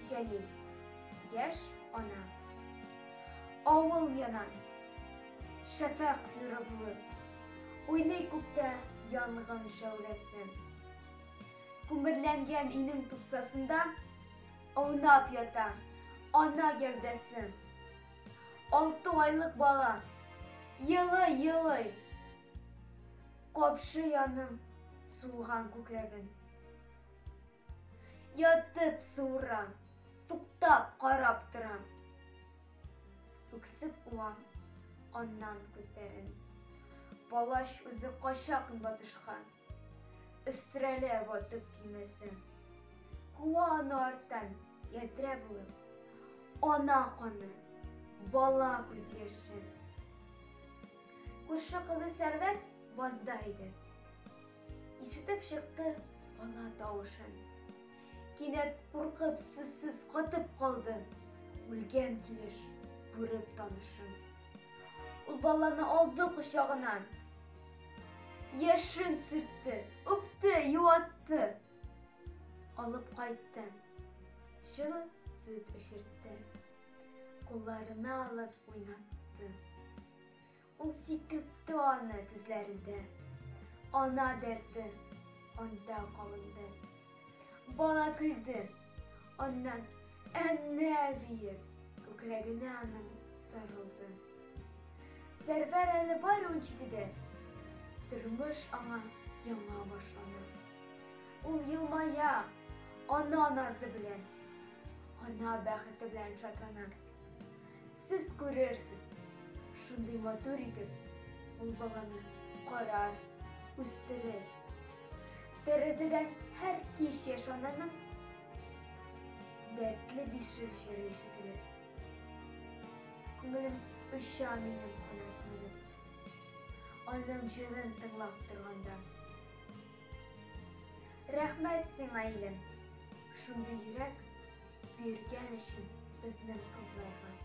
Җәлил. Яшь ана. Авыл яна. Шәфәкъ нуры булып. Уйный күктә янгын шәүләсе. Күмерләнгән өйнең тупсасында аунап ята ана гәүдәсе. Алты айлык бала елый-елый капшый аның сулган күкрәген. Ятып суырам, туктап карап торам. Үксеп уам аннан күзләрен. Палач үзе кача көнбатышка. Өстерәлә ватык көймәсе. Куа аны арттан, ядрә булып. Ана каны, бала күз яше. Күрше кызы Сәрвәр базда иде. Ишетеп чыкты бала тавышын. Кинәт куркып, сүзсез катып калды. Үлгән килеш күреп танышын. Ул баланы алды кочагына. Яшен сөртте, үпте, юатты. Алып кайтты. Җылы сөт эчертте. Кулларына алып уйнатты. Ул сикертте аны тезләрендә. Ана дәрте анда кабынды. Бала көлде. Аннан әннә диеп, күкрәгенә аның сарылды. Сәрвәр әле бары унҗидедә. Тормыш аңа яңа башлана. Ул елмая, ана назы белән, ана бәхете белән шатлана. Сез күрерсез, шундый матур итеп ул баланы карар, үстерер. Тәрәзәдән һәр кич яшь ананың дәртле бишек җыры ишетелер. Күңелем оча минем канат менеп, аның җырын тыңлап торганда. Рәхмәт сиңа, илем, шундый йөрәк биргән өчен безнең кызларга.